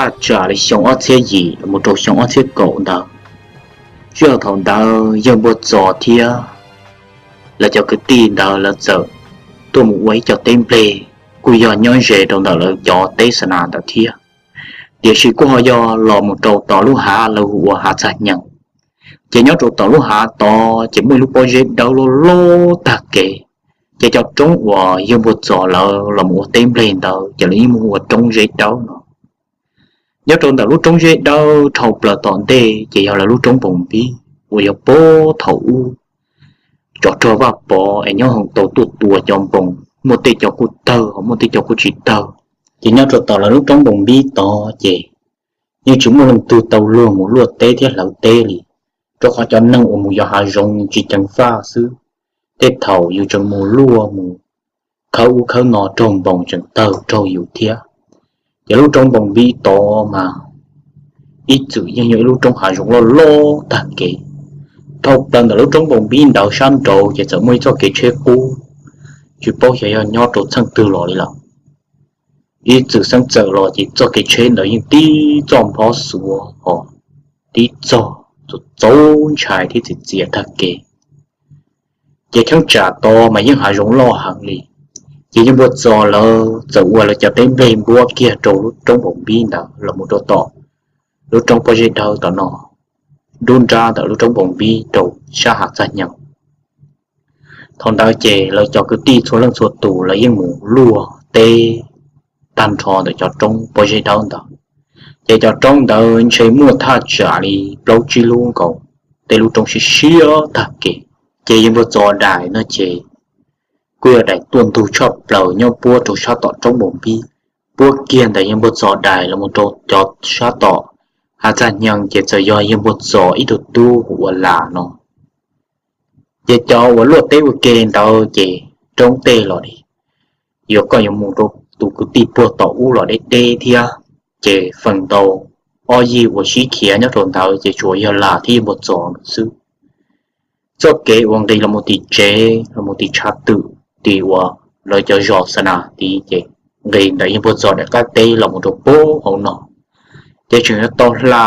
thaj tsam li xyoo ob txhiab yim mus rau xyoo ob txhiab kaum ntawd. Txij thaum ntawd yawg Npua Txos thiab lawv cov kwv tij ntawd lawv txawm tuaj mus ua ib co teb nplej, kuj yog nyob ze rau ntawm lawv cov teb Xa Nas ntawd thiab. Tiam sis kuj ho yog los mus rau tom lub hav lawv hu ua Hav Txaj Nyees. Ces nyob rau tom lub hav tod ces muaj ib lub pob zeb dawb loj loj tag kev. Ces cov roob uas yawg Npua Txos lawv los mus ua teb nplej ntawd ces lawv yeej muaj hu ua roob zeb dawb no. Nyob rau ntawm lub roob zeb dawb dhau plaws tom ntej ces yog lawv lub roob Npoos Npib uas yog puag thaum ub cov rog Vaj Pov es nyob hoom tau tuaj tua cov npoos, muaj tej cov kuj tawg ho muaj tej cov kuj tsis tawg. Ces nyob rau tom lawv lub roob Npoos Npib tod ces yeej tsis muaj leej twg tau luag mus luaj teb thiab hlawv teb li, rau qhov cov neeg uas mus yos hav zoov tsis ceev faj xwb. Tej thaum yus tseem mus luaj mus khawb ub khawb no raug npoos tseem tawg raug yus thiab. Ces lub roob Npoos Npib tod mas ib txwm yeej yog ib lub roob hav zoov loj loj tag kev. Dhau plaws ntawm lub roob Npoos Npib ntawd sab nraud ces txawm muaj ib txoj kev tsheb qub, tsis paub xyov yog nyob rau txheej twg los li lawm. Ib txwm xeeb txawm los ces txoj kev tsheb ntawd yeej tib txoj nphob xuav ho tib txoj txaus ntshai thiab txias txias tag kev. Ces cheeb tsam tod mas yeej hav zoov loj heev li. Ces yawg Npua Txos lawv txawm ua lawv cov teb nplej npuab kiag rau lub roob Npoos Npib ntawd los mus rau tom lub roob pob zeb dawb tom no, nruab nrab ntawm lub roob Npoos Npib rau sab Hav Txaj Nyees. Thaum ntawd ces lawv cov kwv tij txhua leej txhua tus lawv yeej mus luaj teb tag nrho ntawm cov roob pob zeb dawb ntawd. Ces cov roob ntawd ntshe muaj thaj tsam li plaub tsib lub nkaus, tej lub roob siab siab tag kev. Ces yawg Npua Txos daim no ces kuj yog daim tuaj ntug tshaj plaws nyob puab rau sab tom roob Npoos Npib. Puab kiag ntawm yawg Npua Txos daim los mus rau cov sab tom Hav Txaj Nyees ces txawm yog yawg Npua Txos ib tug tub hu ua Las no. Ces cov uas luaj teb ua ke ntawd ces roob tej los li, yuav koj yuav mus rau tus kwv tij puag tom ub los deb deb thiab. Ces feem ntau ob yig uas sib khiav nyob rau ntawd ces tsuas yog Las thiab yawg Npua Txos xwb. Txoj kev uas nqis los mus tim tsev los mus tim tshav twm tim uas lawv cov zos Xa Nas tid ces nqis ntawm yawg Npua Txos daim qab teb los mus rau puag hauv no, ces tseem yuav tau hla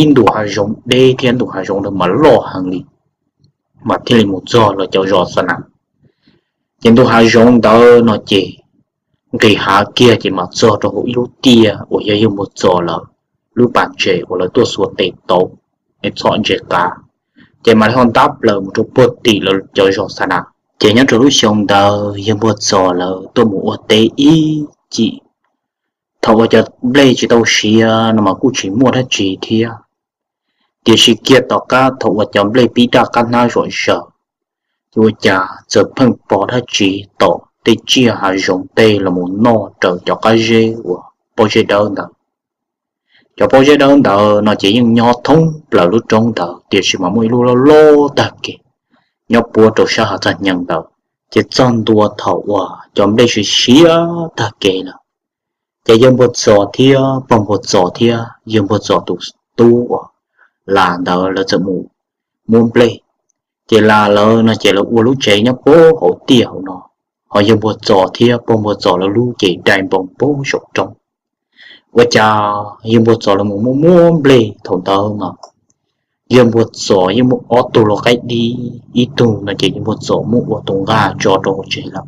ib ntu hav zoov deb thiab ntu hav zoov ntawd mas loj heev li, mas thiaj li mus txog lawv cov zos Xa Nas. Ces ntu hav zoov ntawd no ces nqis hav kiag ces mas txog rau hauv ib lub tiaj uas yog yawg Npua Txos lawv lub pas ntses uas lawv tuaj xuas tes tauv es txhom ntses qav, ces mam li ho ntab plaws mus rau puag tim lawv cov zos Xa Nas. Ces nyob rau lub xyoo ntawd yawg Npua Txos lawv tuaj mus ua teb ib cim. Thaum uas cov nplej tsis tau siav no mas kuj tsis muaj dab tsi thiab. Tiam sis kiag tom qab thaum uas cov nplej pib daj qab hnab zom zaws, ces ua cas txawm pheej pom dab tsi tom tej tsiaj hav zoov tej los mus noj raws cov qab zeb uas pob zeb dawb ntawd. Cov pob zeb dawb ntawd no ces yeej nyob thoob plaws lub roob ntawd, tiam sis mas muaj ib lub loj loj tag kev nyob puab rau sab Hav Txaj Nyees ntawd. Ces txog ntua thaum uas cov nplej siav siav tag kev lawm, ces yawg Npua Txos thiab pog Npua Txos thiab yawg Npua Txos tus tub uas Las ntawd lawv txawm mus muab nplej. Ces Las lawv no ces lawv ua lub tsev nyob puag hauv tiaj hauv no, ho yawg Npua Txos thiab pog Npua Txos lawv lub ces dai npoo puag saum roob. Ua cas yawg Npua Txos lawv mus muab muab nplej thaum ntawd mas yawg Npua Txos yeej muaj ob tug lau qaib dib, ib tug no ces yawg Npua Txos muab ua tus nqaj tso rau hauv tsev lawm,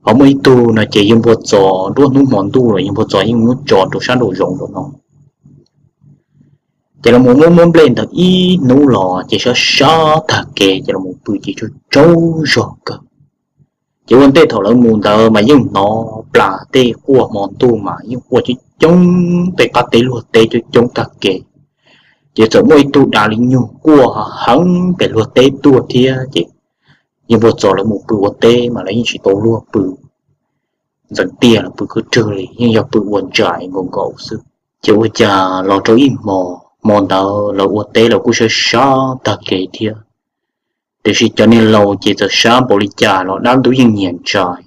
ho muaj ib tug no ces yawg Npua Txos nruab hnub hmo ntuj los yawg Npua Txos yeej muab tso rau sab nraum zoov rau no. Ces lawv mus muab muab nplej ntawd ib hnub los ces sab sab tag kev ces lawv mus pw ces tsaug tsaug zog kawg. Ces ua ntej thaum lawv mus ntawd mas yeej hnov plas tej quaj hmo ntuj mas yeej quaj coob coob, tej qab teb luag teb coob coob tag kev. Ces txawm muaj ib tug dav li nyug quaj heev pem luag teb tuaj thiab. Ces yawg Npua Txos lawv mus pw ua teb mas lawv yeej tsis tau luag pw ntxeev tiaj los pw khwb rwg li, yeej yog pw ua ntsais nkaus nkaus xwb. Ces ua cas los rau ib hmo, hmo ntawd lawv ua teb lawv kuj sab sab tag kev thiab, tiam sis cov niag laus ces txawm sab npaum li cas los dab ntub yeej nyiam ntsais.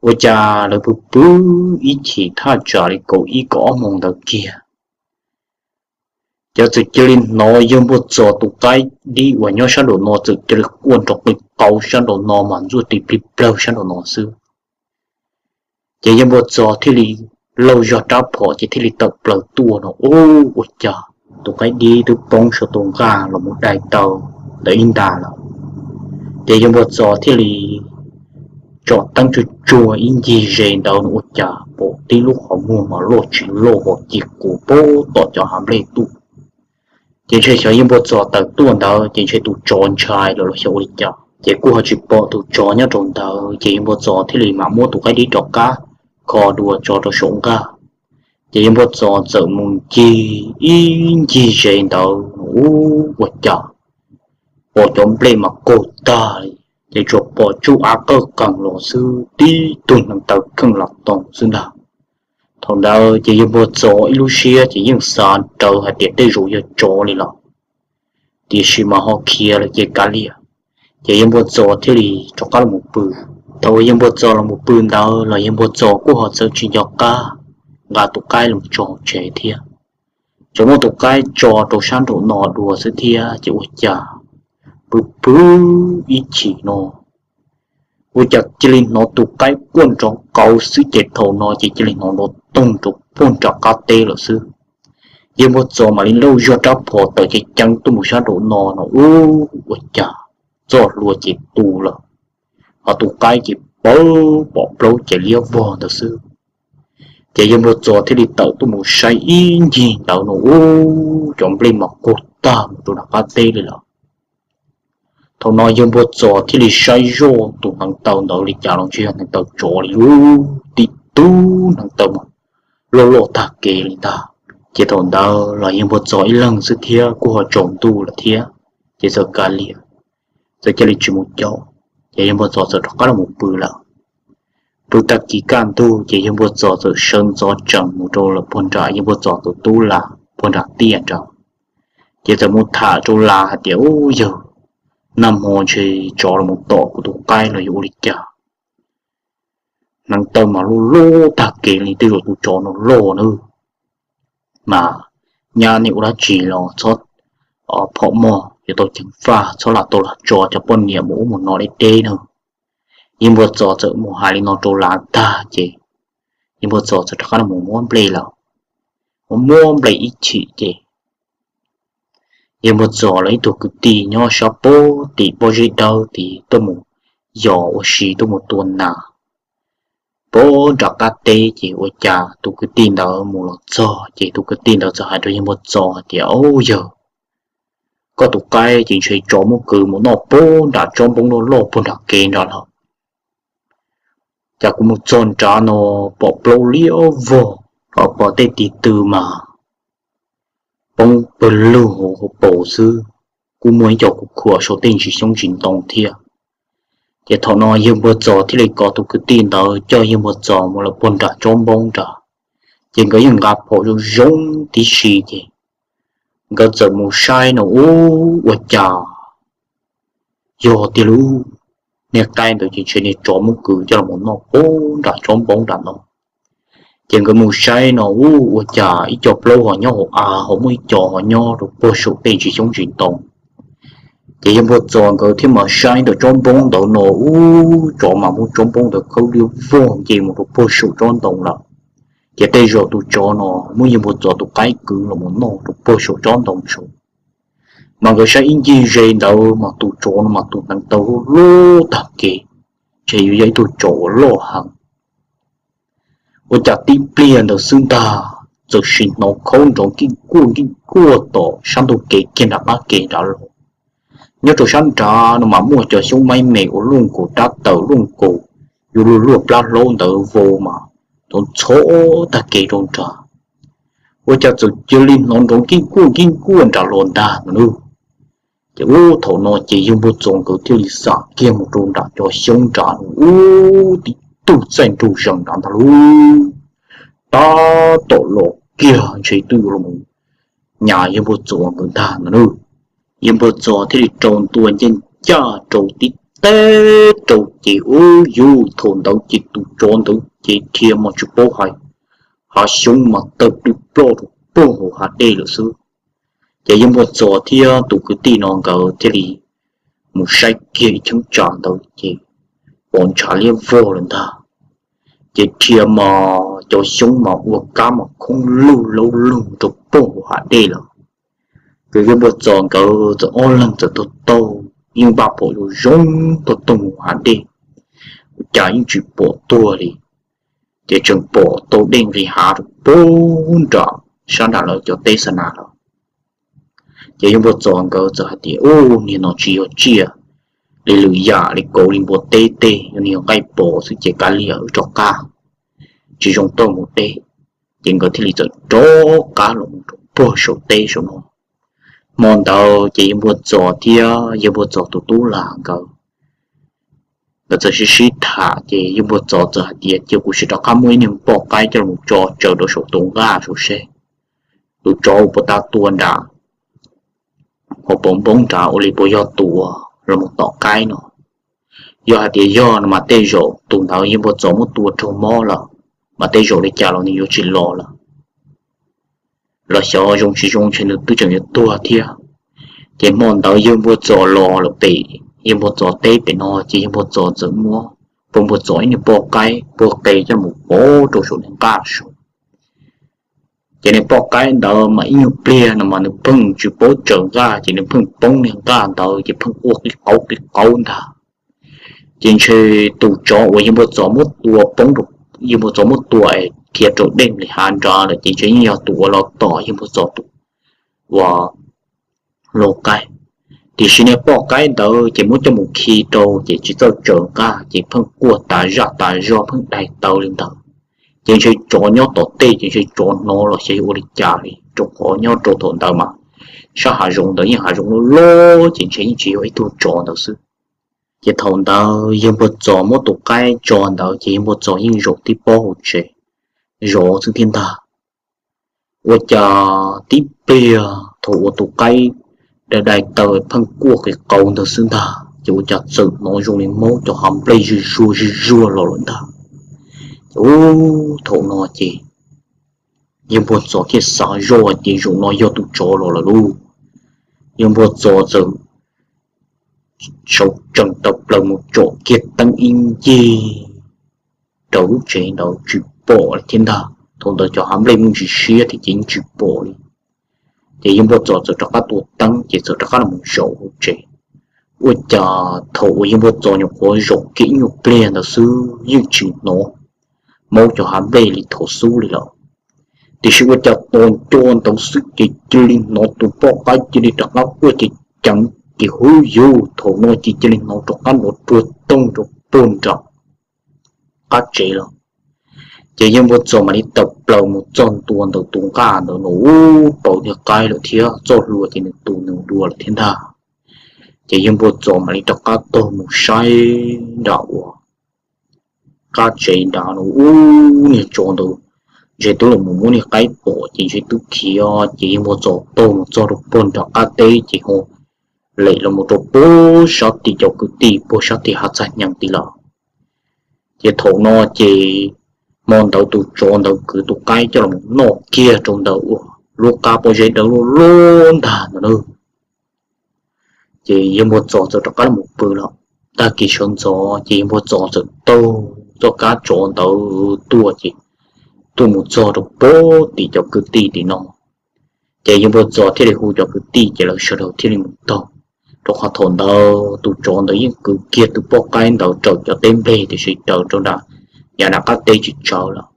Ua cas lawv pw pw ib chim thaj tsam li kaum ib kaum ob moos ntawd kiag, ces txawm cia li hnov yawg Npua Txos tus qaib dib uas nyob sab nraum no txawm cia li quaj nrov qw qau sab nraum no mas ntxuaj tis plig plawg sab nraum no xwb. Ces yawg Npua Txos thiaj li lauj zog rab phom ces thiaj li tawm plaws tuaj no ub, ua cas tus qaib dib twb poob saum tus nqaj los mus dai tau ntawm ib nta lawm. Ces yawg Npog Txos thiaj li tsom teeb tsuag tsuag ib ncig ze ntawd no ua cas pom tib lub qhov muag mas loj tsis loj ho ci qus pem tom cov hav nplej tuaj. Ces ntshe xyov yawg Npog Txos tawm tuaj ntawd ces ntshe tus tsov ntshai lawm los xyov ua li cas ces kuj ho tsis pom tus tsov nyob rau ntawd ces yawg Npog Txos thiaj li mam muab tus qaib dib rov qab kho dua tso rau saum nqaj. Ces yawg Npog Txos txawm mus ncig ib ncig ze ntawd ub, ua cas pom cov nplej mas qaug tag li, ces tsuas pom tsuj av qawj qees los xwb, tib tug hneev taw kheej los toos xwb ntag. Thaum ntawd ces yawg Npog Txos ib lub siab ces yeej xav rawv hais tias tej zaum yog tsov li los, tiam sis mas ho khiav lawm ces kav liam. Ces yawg Npog Txos thiaj li rov qab los mus pw. Thaum uas yawg Npog Txos los mus pw ntawd los yawg Npog Txos kuj ho txawm tsis nco qab nqa tus qaib los tso hauv tsev thiab. Tsuas muab tus qaib tso rau sab nraum no dua xwb thiab ces ua cas pw pw ib chim no ua cas cia li hnov tus qaib quaj nrov qauv xwb ces thaum no ces cia li hnov nrov toog rau puag nram qab teb lawm xwb. Yawg Npog Txos mam li lauj zog rab phom tawm ceev ceev tuaj mus sab nraum no no ub, ua cas txoj hlua ces tu lawm, ho tus qaib ces pawv pom plaub ces liab vog ntawd xwb. Ces yawg Npog Txos thiaj li tawm tuaj mus saib ib ncig ntawd no ub, cov nplej mas qaug tag mus rau nram qab teb li lawm. Thaum no yawg Npog Txos thiaj li saib zoj tus hneev taw ntawd li cas los ntshe yog hneev taw tsov li lub tib tug hneev taw mas loj loj tag kev li ntag. Ces thaum ntawd los yawg Npog Txos ib leeg xwb thiab kuj ho tsaus ntuj lawm thiab, ces txawm kav liam, txawm cia li tsis mus caum, ces yawg Npog Txos txawm rov qab los mus pw lawm. Pw tag kis kaj ntug ces yawg Npog Txos txawm sawv ntxov tsees mus rau lawm puag nram yawg Npog Txos tus tub Las puag nram tiaj nrad. Ces txawm mus tham rau Las hais tias, Ub yawg, nag hmo ntshe tsov los mus tom kuv tus qaib los yog ua li cas? Hneev taw mas loj loj tag kev li, tej zaum tus tsov no loj na. Mas nyab nej ua dab tsi los txhob phom mog, yuav tau ceev faj, txhob lam tau lam tso cov poj niam mus ub mus no deb deb na. Yawg Npog Txos txawm mus hais li no rau Las tag ces yawg Npog Txos txawm rov qab los mus muab nplej lawm. Mus muab nplej ib chim ces yawg Npog Txos lawv ib tug kwv tij nyob sab pem tim pob zeb dawb tid tuaj mus yos ua si tuaj mus tua nas pem nram qab teb. Ces ua cas tus kwv tij ntawd mus los txog ces tus kwv tij ntawd txawm hais rau yawg Npog Txos hais tias, Au yawg, koj tus qaib ces ntshe tsov muab kwv mus noj pem nram tsob npoob loj loj puag nram kev nrad lawm. Cas kuv mus txog nrad no pom plaub liab vog, ho pom tej tiv tw mas poob pawg lug hauv paus xwb, kuj muaj ib co kuj khuam saum tej ntsis xyoob ntsis ntoo thiab. Ces thaum no yawg Npog Txos thiaj li kom tus kwv tij ntawd coj yawg Npog Txos mus lawm puag nram tsob npoob nrad. Ces nkawd yeej nqa phom zoo zoo tib si ces nkawd txawm mus saib no ub, ua cas yog tiag lauj, niag qaib ntawd ces ntshe niag tsov muab kwv coj los noj pem nram tsob npoob nram no. Ces nkawd mus saib no ub, ua cas ib co plaub ho nyob hauv av, ho muaj ib co ho nyob rau puag saum tej ntsis xyoob ntsis ntoo. Ces yawg Npog Txos nkawd thiaj mas saib ntawm tsob npoob ntawd no ub, tsov mas muab tsob npoob ntawd khawb liab vog nce mus rau puag saum tsob ntoo lawm. Ces tej zaum tus tsov no muab yawg Npog Txos tus qaib kwv los mus noj rau puag saum tsob ntoo saud. Mas nkawd saib ib ncig ze ntawd mas tus tsov no mas tus hneev taw loj loj tag kev, ntshe yuav yog ib tug tsov uas loj heev. Ua cas tib pliag ntawd xwb ntag, txawm sim hnov khaub nrov nkij kuaj nkij kuaj tom sab ntug kev kiag nram qab kev nrad los. Nyob rau sab nrad no mas muaj cov xyoob maib me uas luaj nkaus rab taws luaj nkaus, yuav luag luag plab hlaub ntawd vau mas ntxhov ntxhov tag kev rau nrad. Ua cas txawm cia li hnov nrov nkij kuaj nkij kuaj nram los ntag no lauj. Ces ub, thaum no ces yawg Npog Txos nkawd thiaj li xam kiag mus rau nram cov xyoob nrad no ub, tib tug txaij nraug zees nrad ntag lauj. Tab tom los kiag ntshe twb yuav los nyas yawg Npog Txos nkawd ntag no lauj. Yawg Npog Txos thiaj li rau ntua ncaj ncaj rau tib teb rau ces ub, yus thaum ntawd ces tus tsov ntawd ces dhia mas tsis paub hais, hav xyoob mas tawg plij ploj rau puag hauv hav dej lawm xwb. Ces yawg Npog Txos thiab tus kwv tij no nkawd thiaj li mus saib kiag ib cheeb tsam ntawd ces pom ntshav liab vog lawm ntag. Ces dhia mas cov xyoob mas ua kab mas khoob lug laub lug rau puag hauv hav dej lawm. Ces yawg Npua Txos nkawd txawm ob leeg txawm taug taug, yeej npaj pom zoo zoo taug taug mus hav dej, ua cas yeej tsis pom tuag li. Ces tseem pom tau dej nqis hav rau puag nram sab nram lawv cov teb xa nas lawm. Ces yawg Npua Txos nkawd txawm hais tias, Ub, niag no tsis yog tsiaj li lwm yam li kauv li npua teb tej, yog niag nqaij pos xwb ces kav liam wb rov qab, tsis zoo tuaj mus deb. Ces nkawd thiaj li txawm rov qab los mus rau puag saum teb saum no. Hmo ntawd ces yawg Npua Txos thiab yawg Npua Txos tus tub lag nkawd, nkawd txawm sib sib tham ces yawg Npua Txos txawm hais tias, Cia kuv sim rov qab muab ib niag poj qaib coj los tso tsawv rau saum tus nqaj saum seb tus tsov uas puag ta tua nram hauv paus npoob nrad ua li puas yog tus uas los mus tom qaib no. Yog hais tias yog no mas tej zaum tus ntawd yawg Npua Txos muab tua raug mob lawm, mas tej zaum li cas los nws yuav tsis los lawm. Los xyov zoo tsis zoo ntshe nws twb tseem yuav tuag thiab. Ces hmo ntawd yawg Npua Txos los lawm pem yawg Npua Txos teb pem no ces yawg Npua Txos txawm muab puag Npua Txos ib niag poj qaib puag qe coj mus pov rau saum niag nqaj saud. Ces niag poj qaib ntawd mas ib nyuag pliag no mas nws pheej tsis paub tsawv nqaj ces nws pheej poob niag nqaj ntawd ces pheej quaj qi qauv qi qauv ntag. Ces ntshe tus tsov uas yawg Npua Txos muab tua poob, yawg Npua Txos muab tua es khiav rau dej li hav nrad lawm ces ntshe yeej yog tus uas los tom yawg Npua Txos tus uas lau qaib. Tiam sis niag poj qaib ntawd ces muab coj mus khi rau ces tsis txawj tsawv nqaj ces pheej quaj tas zaj tas zog pheej dai taw li ntawd. Ces ntshe tsov nyob tom tej ces ntshe tsov hnov los xyov ua li cas li rau qhov nyob rau thaum ntawd mas sab hav zoov ntawd yeej hav zoov loj loj ces ntshe yeej tsis yog ib tug tsov ntawd xwb. Ces thaum ntawd yawg Npua Txos muab tus qaib tso ntawd ces yawg Npua Txos yeej zaum tib pob hauv tsev zov xwb thiab ntag. Ua cas tib pliag thaum uas tus qaib dai dai taw pheej quaj qi qauv ntawd xwb ntag ces ua cas txawm hnov zoo li maub cov hav nplej zuj zuag zuj zuag los lawm ntag. Ces ub, thaum no ces yawg Npua Txos thiaj xav zoj ces zaum no yog tus tsov los lawm lauj. Yawg Npua Txos txawm sawv tsees tawm plaws mus tsom kiag teeb ib ncig rau lub tsev ntawd tsis pom li thiab ntag. Thaum ntawd cov hav nplej muaj ntsis siab thiab ces yeej tsis pom li. Ces yawg Npua Txos txawm rov qab tua teeb ces txawm rov qab los zaum hauv tsev. Ua cas thaum uas yawg Npua Txos nyuam qhuav zaum kiag ib nyuag pliag ntawd xwb yeej tsis hnov maub cov hav nplej li thaum xub li lawm. Tiam sis ua cas tos nco ntawd xwb ces cia li hnov tus poj qaib cia li rov qab quaj ceev ceev ces hub yus thaum no ces cia li hnov rov qab nrov ruag toog rau puag nram qab tsev lawm. Ces yawg Npua Txos mam li tawm plaws mus txog ntua ntawm tus nqaj ntawd no ub, paus niag qaib lawm thiab txoj hlua ces nws tu nws dua lawm thiab ntag. Ces yawg Npua Txos mam li rov qab taug mus saib nram uas qab tsev nrad no ub, niag tsov ntawd ntshe twb los mus muab niag qaib pom ces ntshe twb khiav ces yawg Npua Txos taug mus txog rau puag nram qab teb ces ho lem los mus rau puag sab tim cov kwv tij puag sab tim hav txaj hnyas tid lawm. Ces thaum no ces hmo ntawd tus tsov ntawd kwv tus qaib coj los noj kiag rau ntawm uas lub qab pob zeb dawb loj loj ntag ntawd na. Ces yawg Npua Txos txawm rov qab los mus pw lawm. Tag kis sawv ntxov ces yawg Npua Txos txawm taug txoj kab tsov ntawd tuaj ces tuaj mus txog rau puag tim cov kwv tij tim no. Ces yawg Npua Txos thiaj li hu cov kwv tij ces lawv sawv daws thiaj li mus taug, rau qhov thaum ntawd tus tsov ntawd yeej kwv kiag tus poj qaib ntawd raws cov teb nplej tiam sis raws rau nram yav nram qab teb tsis tsawv lawm.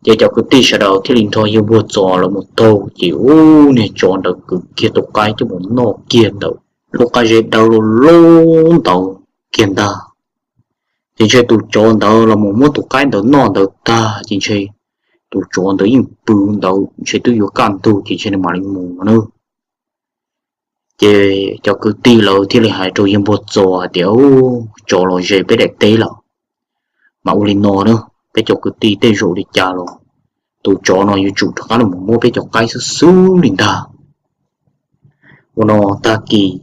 Ces cov kwv tij sawv daws thiaj li nrog yawg Npua Txos lawv mus taug ces ub, niag tsov ntawd kwv kiag tus qaib coj mus noj kiag ntawm lub qab zeb dawb loj loj ntawd kiag ntag. Ces ntshe tus tsov ntawd los mus muab tus qaib ntawd noj ntawd tag ces ntshe tus tsov ntawd yeej pw ntawd ntshe twb yuav kaj ntug ces ntshe nws mam li mus no na. Ces cov kwv tij lawv thiaj li hais rau yawg Npua Txos hais tias, Ub, tsov los ze peb daim teb lawm, mas ua li no na, peb cov kwv tij tej zaum li cas los tus tsov no yuav tsum rov qab los muab peb cov qaib xwb xwb li ntag. Ua no tag kis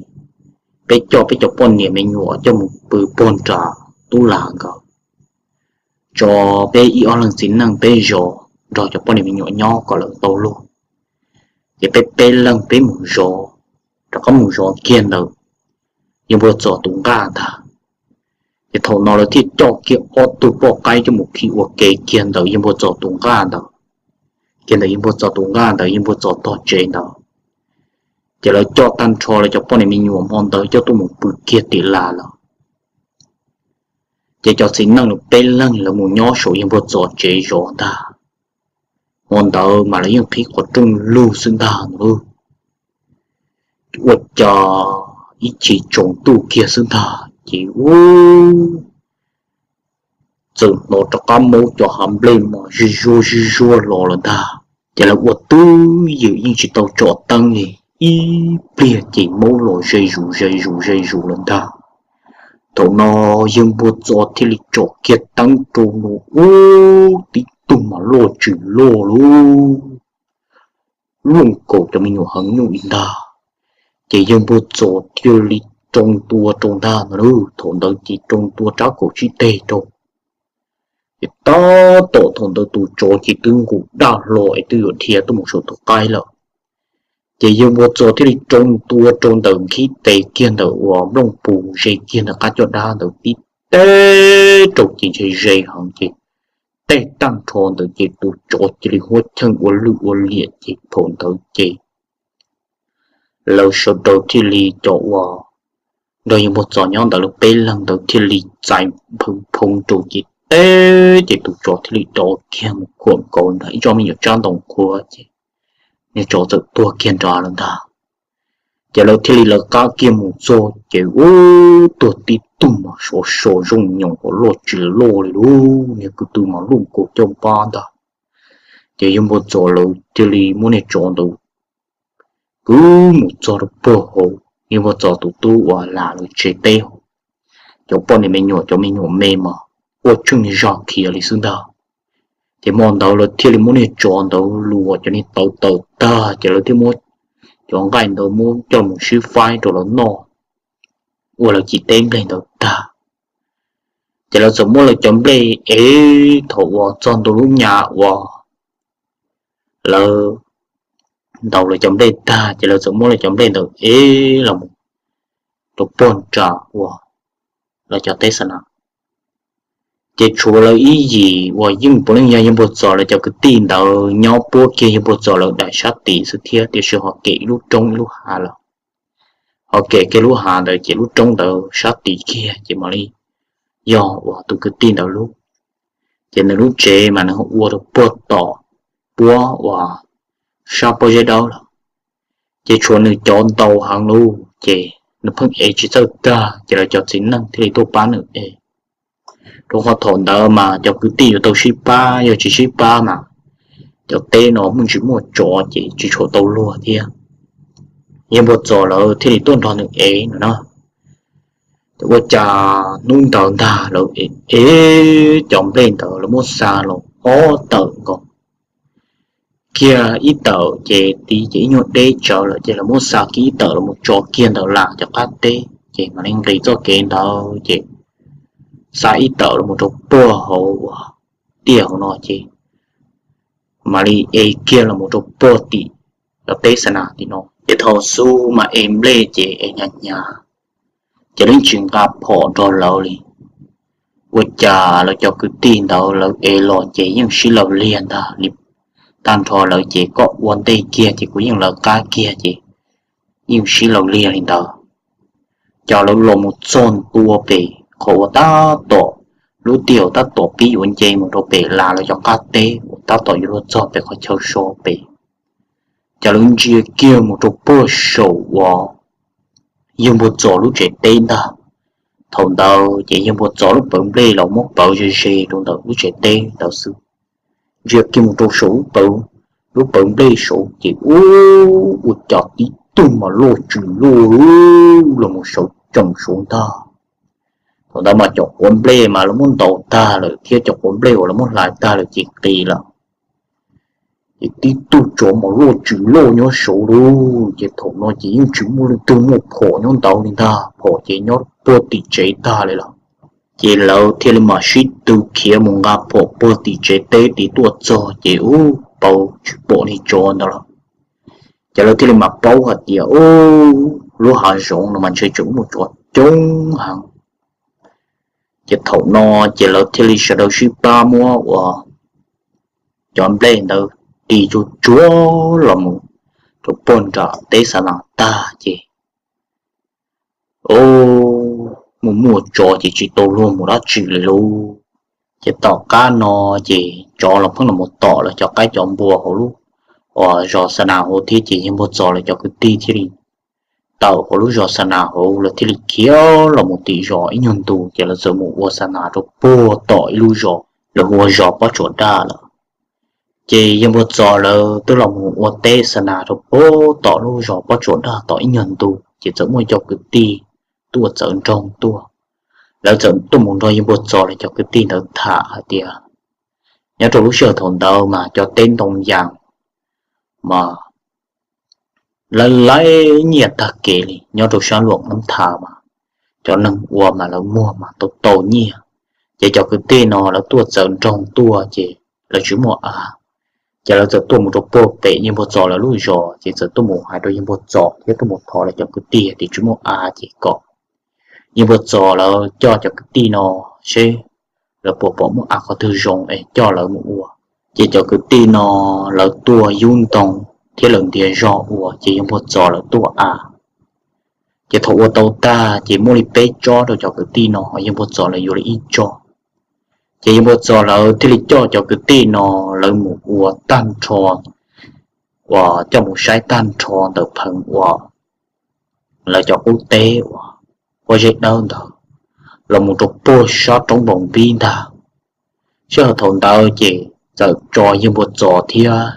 peb coj peb cov poj niam me nyuam coj mus pw puag nram tub lag nkawd, tso peb ib ob leeg txiv neej peb zov nrog cov poj niam me nyuam nyob kom lawv tau luag. Ces peb peb leeg peb mus zov, rov qab mus zov kiag ntawd yawg Npua Txos tus nqaj ntag. Ces thaum no lawv thiaj coj kiag ob tug poj qaib coj mus khi ua ke kiag ntawm yawg Npua Txos tus nqaj ntawd, kiag ntawm yawg Npua Txos tus nqaj ntawd, yawg Npua Txos tog tsev ntawd. Ces lawv coj tag nrho lawv cov poj niam me nyuam hmo ntawd coj tuaj mus pw kiag tim las lawm. Ces cov txiv neej lawv peb leeg lawv mus nyob saum yawg Npua Txos tsev zov ntag. Hmo ntawd mas lawv yeej qhib qhov rooj lug xwb ntag no. Ua cas ib chim tsaus ntuj kiag xwb ntag ces ub, txawm hnov rov qab maub cov hav nplej mas zij zuag zij zuag los lawm ntag. Ces lawv ua twj ywm yeej tsis tau tsom teeb li, ib pliag ces maub los ze zus ze zus ze zus lawm ntag. Thaum no yawg Npua Txos thiaj li tsom kiag teeb rau no ub, tib tug mas loj tsis loj lub luaj nkaus cov me nyuam heev nyuj li ntag. Ces yawg Npua Txos thiaj li roo tua rau ntag no. Thaum ntawd ces roo tua rab kaum tsib teg rau. Ces tab tom thaum ntawd tus tsov ces twb nqus daj hlo es twb yuav dhia tuaj mus saum tus qaib lawm. Ces yawg Npua Txos thiaj li roo tua rau ntawm nkhib tes kiag ntawm uas nplooj pus ze kiag ntawm qab caj dab ntawd tib teg rau ces ntshe ze heev ces tej tag nrho ntawd ces tus tsov cia li huab cheej ua lwj ua liam ces thaum ntawd ces lawv sawv daws thiaj li cov uas nrog yawg Npua Txos nyob ntawd lawv peb leeg ntawd thiaj li txais phoo rau ces teb ces tus tsov thiaj li dov kiag mus khuam nkaus nram ib tsob me nyuam tsab ntoo qhuav ces niag tsov txawm tuag kiag nrad lawm ntag. Ces lawv thiaj li lawv qab kiag mus txog ces ub, tuag tib tug mas sov so zoo nyoos hauv loj tsis loj li lub niag kwv tw mas luj nkaus caj npab ntag. Ces yawg Npua Txos lawv thiaj li muab niag tsov ntawd kwv mus txog rau puag hauv yawg Npua Txos tus tub uas lam lawv tsev teb hauv. Cov poj niam me nyuam cov me nyuam me mas quaj tsheej zog khiav li xwb ntag. Ces hmo ntawd lawv thiaj li muab niag tsov ntawd luas cov niag tawv tawm tag ces lawv thiaj muab cov nqaij ntawd muab coj mus sib faib rau lawv noj ua lawv cim teb nplej ntawd tag. Ces lawv txawm muab lawv cov nplej ev thaum uas txog ntua lub nyas uas lawv ntaus lawv cov nplej tag ces lawv txawm muab lawv cov nplej ntawd ev los rau puag nram uas lawv cov teb xa na. Ces tshuav lawv ib yim uas yeej puav leej yog yawg Npua Txos lawv cov kwv tij ntawd nyob puab kiag yawg Npua Txos lawv daim sab tid xwb thiab tiam sis ho kem ib lub roob ib lub hav lawm. Ho kem kiag lub hav ntawd ces lub roob ntawd sab tid kiag ces mam li yog uas tus kwv tij ntawd lub. Ces nws lub tsev mas nws ua rau puag tom puab uas sab pob zeb dawb lawm. Ces tshuav nws cov ntau heev lawm ces nws pheej ev tsis txawj tag ces lawv cov txiv neej thiaj li tuaj pab nws ev. Rau qhov thaum ntawd mas cov kwv tij yuav tau sib pab, yog tsis sib pab mas cov teb no muaj ntsis muaj tsov ces tsis tshua tau luag thiab. Yawg Npua Txos lawv thiaj li tuaj nrog nws ev no na. Ces ua cas hnub ntawd ntag lawv ev cov nplej ntawd lawv muab xa los ob tawm nkaus kiag ib tawm ces tid ces ib nyuag deb tsawv lawm ces lawv muab xa kiag ib tawm los mus tso kiag ntawm lam cov qab teb ces mam li nqis txoj kev ntawd ces xa ib tawm los mus rau puag hauv uas tiaj hauv no ces mam li ev kiag los mus rau puag tim cov teb xa na tim no. Ces thaum xub mas ev nplej ces ev hnyav hnyav ces lawv yeej tsis nqa phom nrog lawv li. Ua cas lawv cov kwv tij ntawd lawv ev los ces yeej sib law liag ntag li. Tag nrho lawv ces koj ua ntej kiag ces kuv yeej lawv qab kiag ces yeej sib law liag li ntawd. Ces lawv los mus txog ntua pem qhov uas tab tom lub tiaj uas tab tom pib yuav nce mus rau pem las lawv cov qab teb uas tab tom yuav luag txog pem qhov chaw so pem. Ces lawv ntsia kiag mus rau puag saum uas yawg Npua Txos lub tsev teb ntag. Thaum ntawd ces yawg Npua Txos lub pawv nplej los muab pawv ze ze rau ntawm lub tsev teb ntawd xwb. Ntsia kiag mus rau saum lub pawv, lub pawv nplej saud ces ub, ua cas tib tug mas loj tsis loj lub los mus sawv tsees saud ntag. Thaum ntawd mas cov quav nplej mas lawv muab ntaus tag lawm thiab cov quav nplej uas lawv muab hlais tag lawm ces qis lawm. Ces tib tug tsov mas loj tsis loj nyob saud lub, ces thaum no ces yeej tsis muaj leej twg muaj phom nyob ntawd li ntag, phom ces nyob puag tim tsev tag li lawm. Ces lawv thiaj li mam sib tw khiav mus nqa phom puag tim tsev teb tid tuaj txog ces ub, pawv tsis pom niag tsov ntawd lawm. Ces lawv thiaj li mam paub hais tias ub, lub hav zoov no mas ntshe tseem muaj tsov coob heev. Ces thaum no ces lawv thiaj li sawv daws sib pab muab uas cov nplej ntawd tis tsuag tsuag los mus rau puag nram teb xa nas tag ces, o, mus muaj tsov ces tsis tau luag mus dab tsi li lauj. Ces tom qab no ces tsov los pheej los mus tom lawv cov qaib cov npua hauv lub uas zos xa nas hauv thiab ces yawg Npuag Txos lawv cov kwv tij thiaj li tawm hauv lub zos xa nas hauv, lawv thiaj li khiav los mus tim zos ib nyuag ntu ces lawv txawm mus ua xa nas rau puag tom ib lub zos lawv hu ua zos Pob Tsuas Daj lawm. Ces yawg Npuag Txos lawv twb los mus ua teb xa nas rau puag tom lub zos Pob Tsuas Daj tom ib nyuag ntu ces txawm muaj cov kwv tij tuaj txawv nroog tuaj. Lawv txawm tuaj mus nrog yawg Npuag Txos lawv cov kwv tij ntawd tham hais tias nyob rau lub sij hawm thaum ntawd mas cov teb ntoo yas mas lawv laib nyiaj tag kev li. Nyob rau sab Luam Qab Tha mas cov neeg ua mas lawv muag mas tau tau nyiaj. Ces cov kwv tij no lawv tuaj txawv nroog tuaj ces lawv tsis muaj av, ces lawv txawm tuaj mus rau puag pem yawg Npuag Txos lawv lub zos ces txawm tuaj mus hais rau yawg Npuag Txos thiab tuaj mus thov lawv cov kwv tij tias tsis muaj av ces kom yawg Npuag Txos lawv coj cov kwv tij no seb lawv puas pom muaj av qhov twg zoo es coj lawv mus ua. Ces cov kwv tij no lawv tuaj yub ntoo thiab lawv ntiav zog ua ces yawg Npuag Txos lawv tuaj av. Ces thaum ua tau tag ces muaj li peb tsob rau cov kwv tij no, yawg Npuag Txos lawv yuav li ib tsob. Ces yawg Npuag Txos lawv thiaj li coj cov kwv tij no lawv mus ua tag nrho uas coj mus saib tag nrho ntawm pheev uas lawv cov qub teb uas pob zeb dawb ntawd los mus rau puag sab roob npaus npib ntag. Sij hawm thaum ntawd ces txawm tso yawg Npuag Txos thiab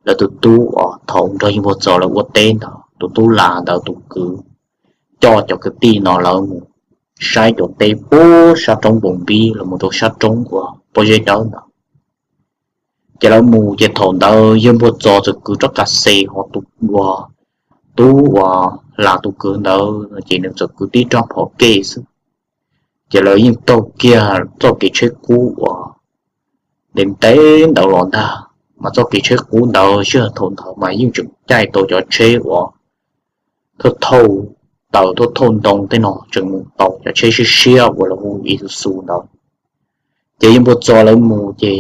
lawv tus tub uas thaum nrog yawg Npuag Txos lawv ua teb ntawd tus tub Las ntawd tus kwv coj cov kwv tij no lawv mus saib cov teb puag sab roob npaus npib los mus rau sab roob uas pob zeb dawb ntawd. Ces lawv mus ces thaum ntawd yawg Npuag Txos txawm kwv rab qas xes ho tus uas tub uas Las tus kwv ntawd ces nws txawm kwv tib rab phom kej xwb. Ces lawv yeej taug kiag txoj kev tsheb qub uas ntev ntev ntawd los ntag, mas txoj kev tsheb qub ntawd sij hawm thaum ntawd mas yeej tseem caij tau cov tsheb uas thauj thauj taws thauj thauj ntoo tej no tseem mus tau cov tsheb siab siab uas lawv hu Isuzu ntawd. Ces yawg Npuag Txos lawv mus ces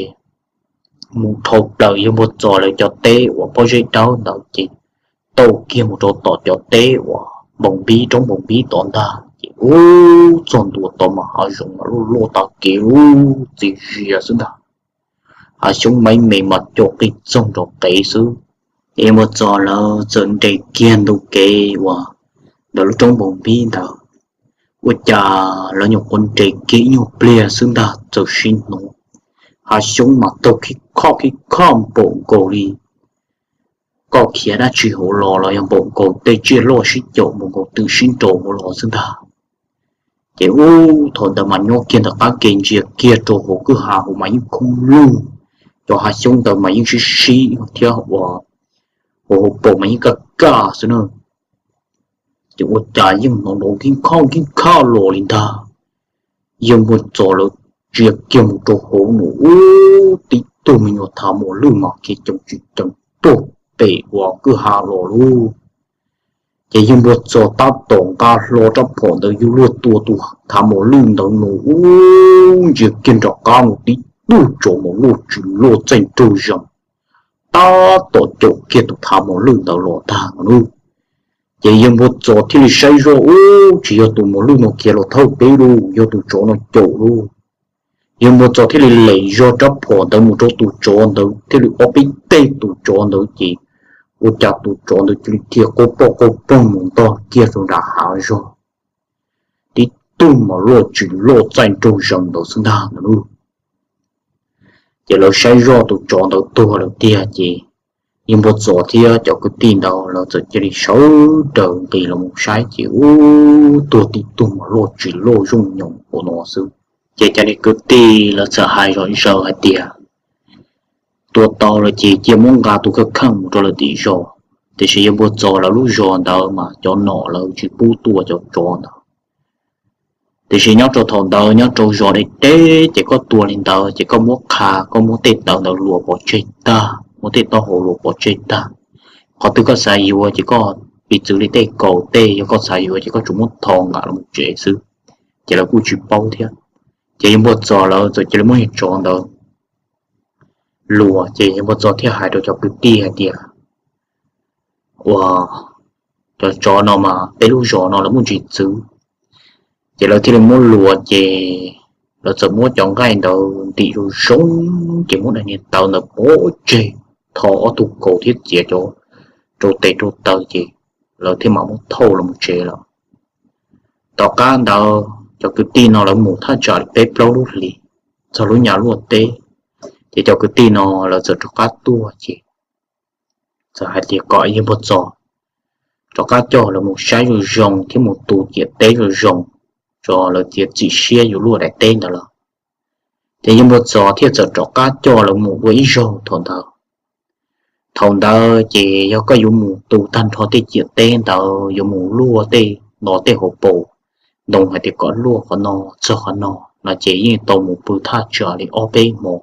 mus dhau plaws yawg Npuag Txos lawv cov teb uas pob zeb dawb ntawd ces taug kiag mus rau tom cov teb uas npaus npib roob npaus npib tod ntag ces ub txog ntua tod mas hav zoov mas luaj luaj tag kev lub txiv zias xwb ntag. Hav xyoob maib me mas co qig txoog nrov qev xwb. Ces yawg Npuag Txos lawv txawm nres kiag ntu kev uas ntawm lub roob npaus npib ntawd, ua cas lawv nyuam qhuav nres kiag ib nyuag pliag xwb ntag txawm sim hnov hav xyoob mas taug khib khob khib khob npaum nkaus li koj khiav dab tsi hauv los los yog npaum nkaus tej tsiaj loj sib caum npaum nkaus twm sib nraus hauv los xwb ntag. Ces ub thaum ntawd mas nyob kiag ntawm qab ke ntsia kiag rau hauv kwj ha hauv mas yeej khoob lug, cov hav xyoob ntawd mas yeej sib sib thiab ua hauv hauv paus mas yeej kaj kaj xwb na. Ces ua cas yeej hnov nrov nkib khob nkib khob los li ntag. Yawg Npuag Txos lawv ntsia kiag mus rau hauv no ub tib tug me nyuam thav mos lwj mas khiav ceev tsis ceev tuaj pem uas kwj ha los lauj. Ces yawg Npuag Txos tab tom nqa hlo rab phom ntawd yuav luag tua tus thav mos lwj ntawd no ub ntsia kiag nram qab no tib tug tsov mas luaj tsis luaj txaij nraug zees tab tom caum kiag tus thav mos lwj ntawd los tag no lauj. Ces yawg Npuag Txos thiaj li saib zoj ub tsis yog tus mos lwj no khiav los thawj peb lauj, yog tus tsov no caum lauj. Yawg Npuag Txos thiaj li lem zog rab phom ntawd mus rau tus tsov ntawd thiaj li ob peb teg tus tsov ntawd ces ua cas tus tsov ntawd cia li dhia qaug poj qaug pog mus ntog kiag rau nram hav zog. Tib tug mas luaj tsis luaj txaij nraug zees ntawd xwb ntag no lauj. Ces lawv saib zoj tus tsov ntawd tuag lawm tiag ces yawg Npuag Txos thiab cov kwv tij ntawd lawv txawm cia li sawv daws nqis los mus saib ces ub tuag tib tug mas luaj tsis luaj zooj nyoos ua no xwb. Ces cov niag kwv tij lawv txawm hais zom zaws hais tias tua tau lawm ces cia muab nqa tus kheej kheej mus rau lawv tim zos. Tiam sis yawg Npuag Txos lawv lub zos ntawd mas cov nom lawv tsis pub tua cov tsov ntawd. Tiam sis nyob rau thaum ntawd nyob rau zos deb deb ces koj tua li ntawd ces koj muab qha koj muab tej tawv ntawd luas pov tseg tag, muab tej taub hau luas pov tseg tag. Qhov twg koj xav yuav ces koj piv txwv li tej kaus tej, yog koj xav yuav ces koj tsuas muab tho nqa los tsev xwb. Ces lawv kuj tsis paub thiab. Ces yawg Npua Txos lawv txawm cia li muab niag tsov ntawd luas, ces yawg Npua Txos thiaj hais rau cov kwv tij hais tias, Ua, cov tsov no mas peb lub zos no lawv muaj ntsis txwv. Ces lawv thiaj li muab luas, ces lawv txawm muab cov nqaij ntawd ntim zoo zoo, ces muab daim niag taw ntawd pov tseg, tho ob tug kaus thiab txiav cov rau tes rau taw, ces lawv thiaj mam muab thauj los tsev lawm. Tom qab ntawd cov kwv tij no lawv mus thaj tsam li peb plaub lub hlis, txog lub nyam luaj teb, ces cov kwv tij no lawv txawm rov qab tuaj, ces txawm hais tias kom yawg Npua Txos rov qab coj lawv mus saib zoo zoo thiab mus tu ciam teb zoo zoo, tso lawv txiav txim siab yuav luaj daim teb ntawd lawm. Ces yawg Npua Txos thiaj txawm rov qab coj lawv mus ua ib zaug thaum ntawd. Thaum ntawd ces yog koj yuav mus tu tag nrho tej ciam teb ntawd, yuav mus luaj tej, no tej hauv paus ntoo hais tias kom luaj qhov no txog qhov no no ces yeej tau mus pw thaj tsam li ob peb hmo,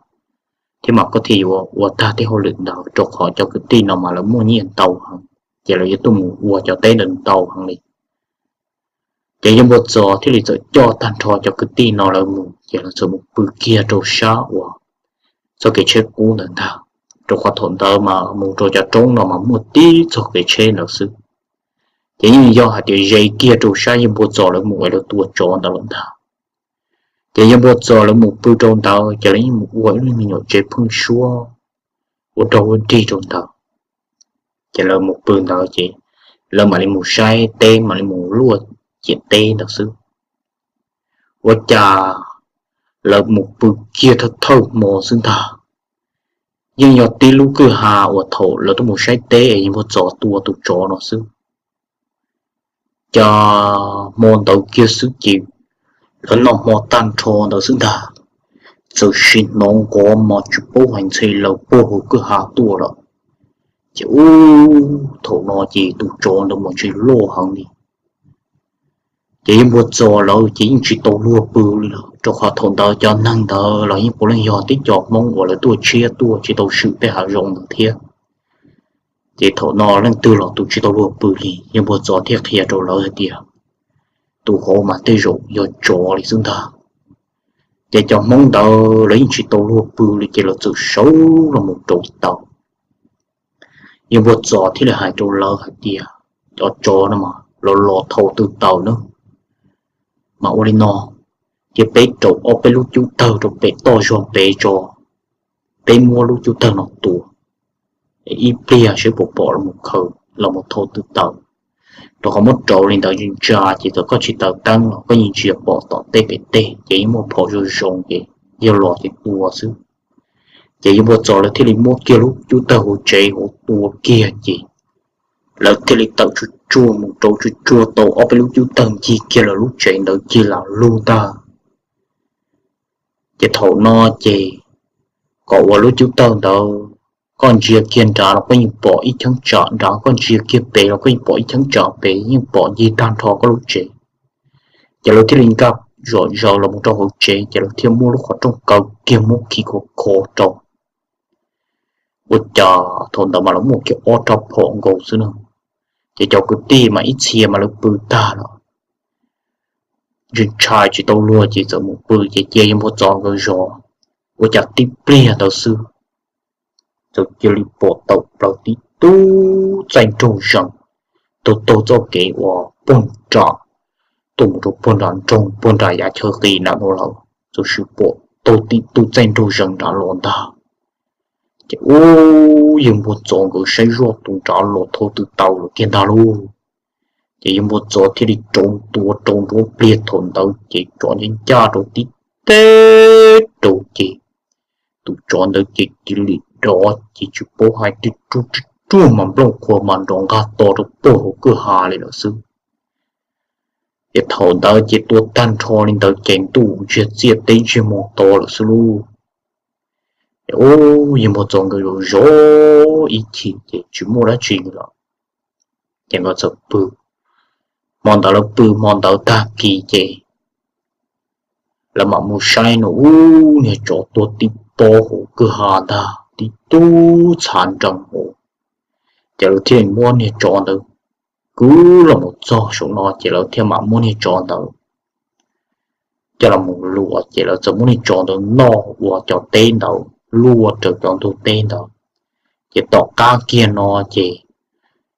thiab mas koj thiaj yuav ua tag tej hauj lwm ntawd, rau qhov cov kwv tij no mas lawv muaj nyiaj ntau heev, ces lawv yuav tuaj mus ua cov teb ntawd ntau heev li. Ces yawg Npua Txos thiaj li txawm coj tag nrho cov kwv tij no lawv mus, ces lawv txawm mus pw kiag rau sab uas txoj kev tsheb qub ntawd ntag, rau qhov thaum ntawd mas mus rau cov roob no mas muaj tib txoj kev tsheb ntawd xwb. Ces yeej yog hais tias ze kiag rau sab yawg Npua Txos lawv mus es lawv tua tsov ntawd lawm ntag. Ces yawg Npua Txos lawv mus pw rau ntawd, ces lawv yeej mus ua ib lub me nyuam tsev pheeb suab ua rau ua rig rau ntawd. Ces lawv mus pw ntawd ces lawv mam li mus saib teb, mam li mus luaj ciam teb ntawd xwb. Ua cas lawv mus pw kiag thawj thawj hmo xwb ntag, yeej yog tib lub kwj ha uas thaum lawv tuaj mus saib teb es yawg Npua Txos tua tus tsov no xwb. Cas hmo ntawd kiag xwb ces lawv noj hmo tag nrho ntawd xwb ntag, txawm sim hnov nqov mas tsis paub hais ntxhe lawv puag hauv kwj ha tuaj lawm. Ces ub, thaum no ces tus tsov ntawd mas ntshai loj heev li. Ces yawg Npua Txos lawv ces yeej tsis tau luag pw li lawm, rau qhov thaum ntawd cov neeg ntawd los yeej puav leej yog tib co Hmoob uas lawv tuaj tshiab tuaj tsis tau swm tej hav zoov ntawd thiab. Ces thaum no leej twg los tus tsis tau luag pw li, yawg Npua Txos thiaj qhia rau lawv hais tias, tus hauv mas tej zaum yog tsov li xwb ntag. Ces cov Hmoob ntawd lawv yeej tsis tau luag pw li, ces lawv txawm sawv los mus rauv taws. Yawg Npua Txos thiaj li hais rau lawv hais tias, cov tsov no mas los los thau tw taws na, mas ua li no, cia peb rauv ob peb lub cub tawg rau pem toj zog pem tso, peb muab lub cub tawg no tua, ib pliag seb puas pom los mus khaws los mus thau tw taws. Rau qhov muab rauv li ntawd ntsa ntsa ces txawm koj tsis taws teeb los koj yeej ntsia pom tom tej pem tej ces yeej muaj phom zoo zoo ces yog los ces tua xwb. Ces yawg Npua Txos lawv thiaj li muab kiag lub cub tawg hauv tsev hauv tua kiag ces lawv thiaj li tawm tsuag tsuag mus rauv tsuag tsuag tau ob peb lub cub tawg ncig kiag lawv lub tsev ntawd cig lam lug ntag. Ces thaum no ces kom ua lub cub tawg ntawd, koj ntsia kiag nrad los koj yeej pom ib cheeb tsam nrad, koj ntsia kiag pem los koj yeej pom ib cheeb tsam pem, yeej pom ncig tag nrho koj lub tsev. Ces lawv thiaj li nkag zom zaws los mus rau hauv tsev ces lawv thiaj muab lub qhov rooj kaw kiag muab khi khov kho rau. Ua cas thaum ntawd mas lawv muaj kiag ob rab phom nkaus xwb na. Ces cov kwv tij mas ib txhia mas lawv pw tag los ntshai tsis tau luag ces txawm mus pw ces cia yawg Npua Txos nkawd zov. Ua cas tib pliag ntawd xwb txawm cia li pom tawm plaws tib tug txaij nraug zees taug taug txoj kev uas puag nram tuaj mus rau puag nram nroog puag nram yav chaw qis nram no lawm, txawm sim pom taug tib tug txaij nraug zees nrad los ntag. Ces ub, yawg Npua Txos nkawd saib zoj tus nrad los thau tw taws lawm kiag ntag lauj. Ces yawg Npua Txos thiaj li rauv tua rau nruab pliag thaum ntawd ces tsov ncaj ncaj rau tib teg rau ces tus tsov ntawd ces cia li dov ces tsis paub hais twg ruaj ruaj mas nplooj qhuav mas nrov nqag to rau puag hauv kwj ha li lawm xwb. Ces thaum ntawd ces tua tag nrho li ntawd ces ntuj ntsiag txiaj teb ntsiag moo to lawm xwb lauj. Ces ub, yawg Npua Txos nkawd zov zov ib chim ces tsis muaj dab tsi li lawm. Ces nkawd txawm pw. Hmo ntawd lawv pw hmo ntawd tag kis ces lawv mam mus saib no ub, niag tsov tuag tib pob hauv kwj ha ntag, tib tug txhav nrees hauv. Ces lawv thiaj muab niag tsov ntawd kwv los mus txog saum no ces lawv thiaj mam muab niag tsov ntawd coj los mus luam ces lawv txawm muab niag tsov ntawd noj ua cov teb ntawd luaj raws cov ntug teb ntawd. Ces tom qab kiag no ces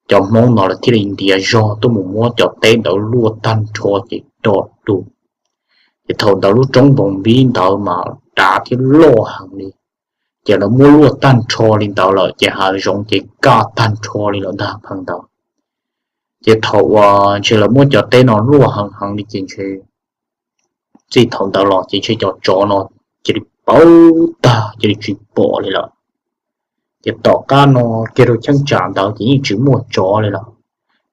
cov Hmoob no lawv thiaj li ntiav zog tuaj mus muab cov teb ntawd luaj tag nrho ces do du. Ces thaum ntawd lub roob Npoos Npib ntawd mas dav thiab loj heev li, ces lawv muab luaj tag nrho li ntawd lawm ces hav zoov ces kaj tag nrho li lawm ntag pheej ntawd. Ces thaum uas ntshe lawv muab cov teb no luaj heev heev li ces ntshe txij thaum ntawd los ces ntshe cov tsov no cia li pauv tag cia li tsis pom li lawm. Ces tom qab no kiag rau cheeb tsam ntawd ces yeej tsis muaj tsov li lawm.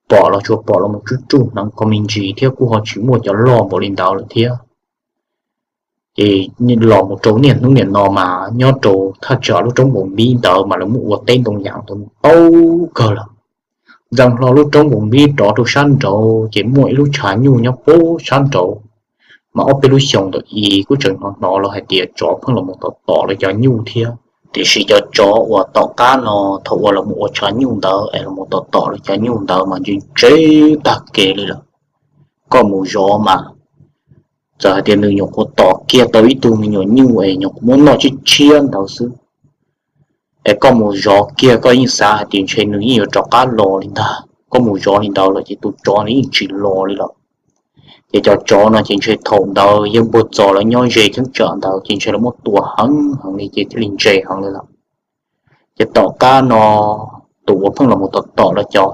Pom los tsuas pom los mus tsuj tsuj hneev qhov me ntsis thiab kuj ho tsis muaj cov loj npaum li ntawd lawm thiab. Ces los mus rau niaj hnub niam no mas nyob rau thaj tsam lub roob Npoos Npib ntawd mas lawv muab ua teb ntoo yas ntau kawg lawm. Ntxeev hlo lub roob Npoos Npib rov rau sab nraud ces muaj ib lub tshav nyuj nyob puag sab nraud, mas ob peb lub xyoo ntawm i kuj tseem hnov hnov los hais tias tsov pheej los mus tom tom lawv cov nyuj thiab. Tiam sis cov tsov uas tom qab no thaum uas los mus ua tshav nyuj ntawd es los mus tom tom lawv cov nyuj ntawd mas ntse ntse tag kev li lawm. Koj mus zov mas txawm hais tias nws nyuam qhuav tom kiag tau ib tug me nyuam nyuj es nyuam qhuav muab noj tshiab tshiab ntawd xwb, es koj mus zov kiag koj yeej xav hais tias ntshe nws yeej yuav rov qab los li ntag. Koj mus zov li ntawd lawm ces tus tsov nws yeej tsis los li lawm. Ces cov tsov no ces ntshe thaum ntawd yawg Npuag Txos lawv nyob ze cheeb tsam ntawd ces ntshe lawv muab tua heev heev li ces thiaj li ntse heev li lawm. Ces tom qab no tus uas pheej los mus tom tom lawv cov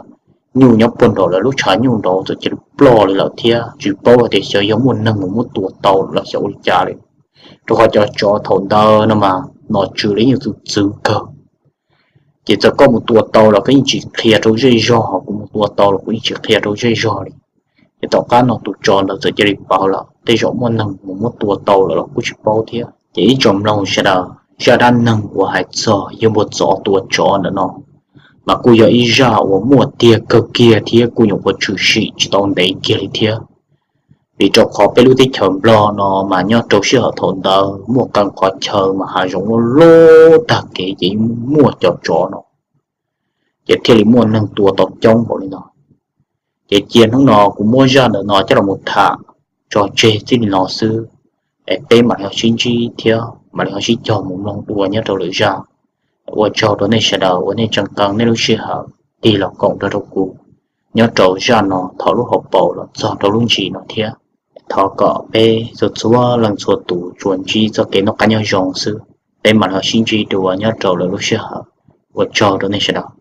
nyuj nyob puag nraum lawv lub tshav nyuj nraud txawm cia li ploj li lawm thiab tsis paub hais tias xyov yog muaj neeg mus muab tua tau los xyov ua li cas li. Rau qhov cov tsov thaum ntawd no mas nom tswv lawv yeej txwv txwv kawg. Ces txawm koj mus tua tau los koj yeej tsis qhia rau zej zog, kuv mus tua tau los kuv yeej tsis qhia rau zej zog li. Ces tom qab no tus tsov ntawd txawm cia li pauv lawm, tej zaum muaj neeg mus muab tua tau lawm los kuj tsis paub thiab. Ces ib tsoom mloog sawv daws, zaj dab neeg uas hais txog yawg Npuag Txos tua tsov ntawm no mas kuj yog ib zaj uas muaj tiag kawg kiag thiab kuj nyuam qhuav tshwm sim tsis tau ntev kiag li thiab. Vim rau qhov peb lub teb chaws Nplog no mas nyob rau sij hawm thaum ntawd muaj qee qhov chaw mas hav zoov loj loj tag kev ces muaj cov tsov no, ces thiaj li muaj neeg tua tau coob npaum li no. Ces cia hnub no kuv muab zaj ntawm no coj los mus tham tso tseg txij li no xwb, es peb mam li ho sib ntsib thiab mam li ho sib cog mus mloog dua nyob rau lwm zaj. Ua tsaug rau nej sawv daws uas nej tseem qee nej lub sij hawm tig los koom nrog rau kuv nyob rau zaj no thaum lub hauv paus los txog rau lub ntsis no thiab. Thov kom peb txhua txhua leej txhua tus tsuas ntsib txoj kev noj qab nyob zoo xwb, peb mam li ho sib ntsib dua nyob rau lwm lub sij hawm. Ua tsaug rau nej sawv daws.